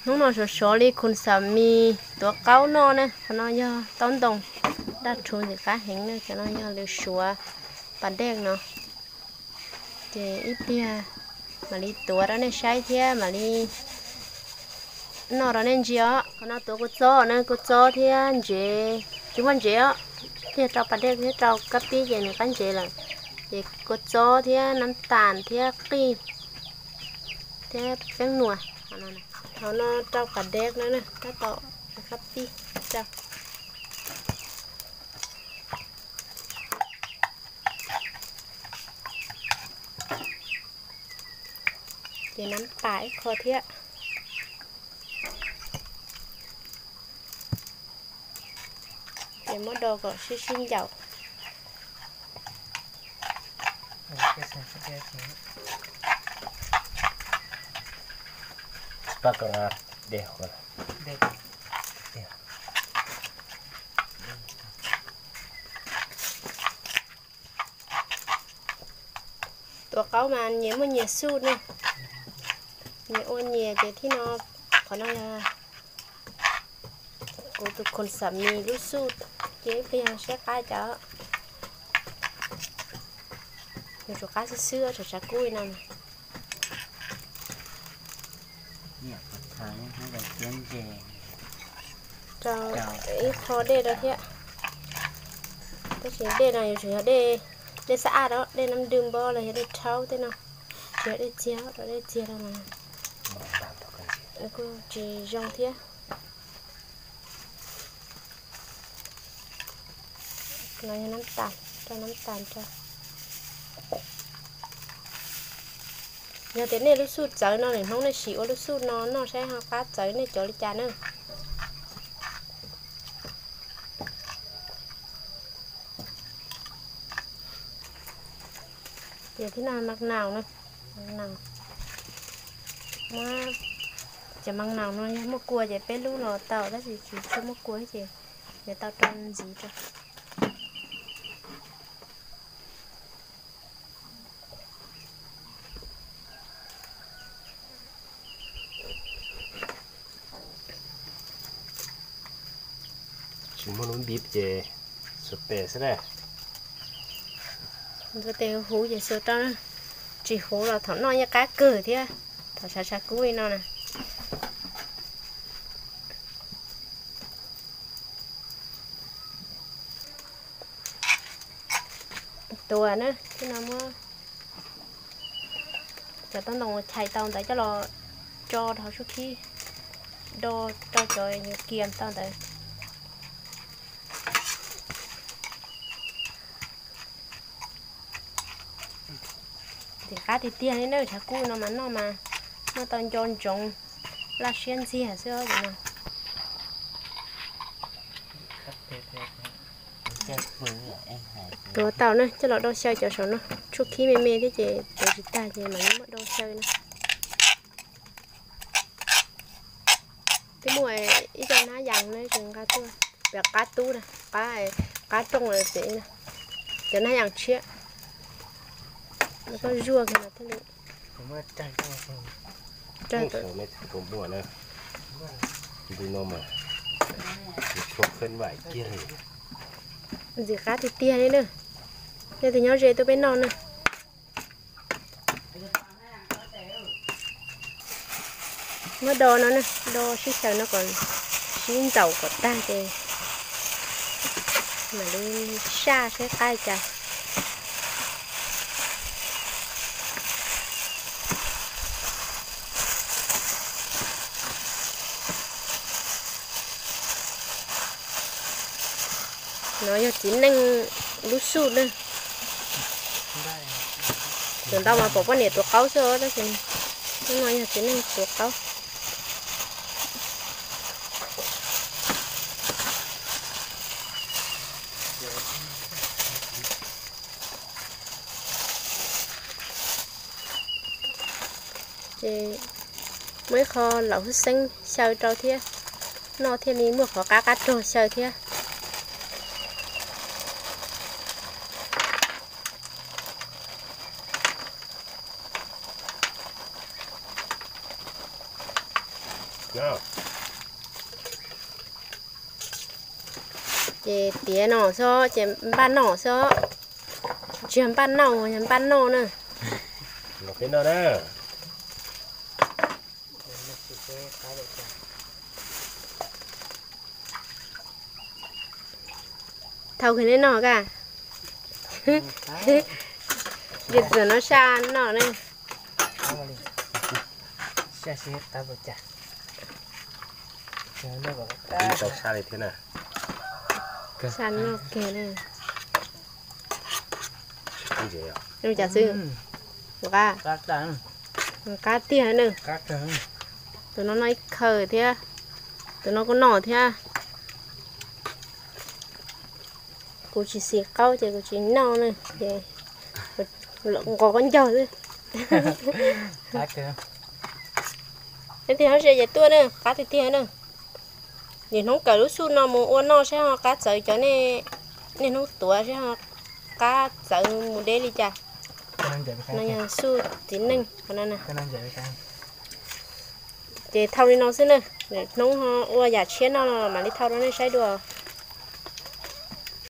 Hnub no sov sov li khun xam mis tuav qaub noj na. Qhov no yog taub ntoo daj rhuv ntxim qab heev na. Cov no yog lwm suav pas dej no. Ces ib pliag mam li tuav rau nej saib thiab mam li noj rau nej ntsia os. Qhov no tuav kua txob na, kua txob thiab ntsev, tsis muaj ntsev os, thiaj rau pas dej thiab rau kab pib ces nws qab ntsev lawm. Ces kua txob thiab nab tas thiab qij thiab peeb nuas. Qhov no rau pas dej no na, tab tom kab pib rau. Ces nab tas ib qho thiab. Ces muab do kom sib sib ncaus. Tuav qaub mas nyias muaj nyias xuj na. Nyias ua nyias ces thiab no, qhov no yog kuv tus khun xam mis lub xuj, ces ib pliag saib qab cas. Nws tsuas qab xwb xwb, tshav tshav kub li no. Rau ib qho dej rau thiab. Tab sis dej no yuav tsum yog dej, dej xab aj, dej nab dwj npob los yog dej rhaub tej no. Tsis yog dej txiag, rau dej txiag rau mas kuj tsis zoo thiab. No yog nab tas, rau nab tas rau. Yog tias nej lub xuj txawv no, lwm hnub nej sim ua lub xuj no noj saib ho qab txawv nej cov li cas na. Ces thiab no mas naus na, mas naus, muab, cov mas naus no yog muaj kua ces peb lub los tau, tab sis tsis tshua muaj kua ces yuav tau rau ntxiv rau. Tsis muaj lub npib ces xuas tes xwb na. Xuas tes huv ces xuas rau na. Tsis huv los thaum noj yeej qab kawg thiab, thaum tshav tshav kub li no na. Tuav na, thiab no muab cov taub ntoo uas chais tau ntawd coj los tso rau hauv suab khib, do rau cov kias tau ntawd. Ntxim qab tiag tiag li na, tshav kub no mas noj mas noj tau nco ntsoov, laj siab ntxiag xwb os no. Tuav tau na, coj los do xyaw cov saum no, tshuaj khib me me thiab ces tuav tsis tag ces mam li muab do xyaw na. Twb muaj ib co nab yas na, tseem nqa tuaj, pem qab tub na, qab, qab rooj pem na, cov nab yas tshiab. Koj zuaj kiag no thiaj li. Ntxim qab tiag tiag li na. Leej twg nyob ze tuaj peb noj na. Muab do no na, do sib xyaw no kom sib ntxaus kom tag ces mam li saj saib qab li cas. No yog txiv neej lub suj na. Cov ntau mas pom poj niam tuav qaub xwb, tab sis no yog txiv neej tuav qaub. Ces muaj ib qho laum hwj xeeb xyaw rau thiab, noj thiaj li muaj qhov qab qab rog xyaw thiab. Ces tiav no xwb ces npaj noj xwb. Tsis yog npaj noj, yog npaj noj na. Thau kiag nej noj ka. Yus txawm no saj noj ne. Saj noj kiag na. Cas xwb, qab, qab tiag na. Tus no noj ib khaws thiab, tus no kuj noj thiab. Kuv tsis xis qaub ces kuv tsis noj na, ces nqos qaub ncaug xwb. Leej twg hab tsi ces tuaj na, qab tiag tiag na. Nim hnub kawm lub xuj no mus ua noj saib ho qab txawv cov niaj hnub tuav saib ho qab txawv mus deb li cas. No yog xuj txiv neej. Ces thau li no xwb na, hnub ua yam tshiab noj mam li thau rau nej saib dua.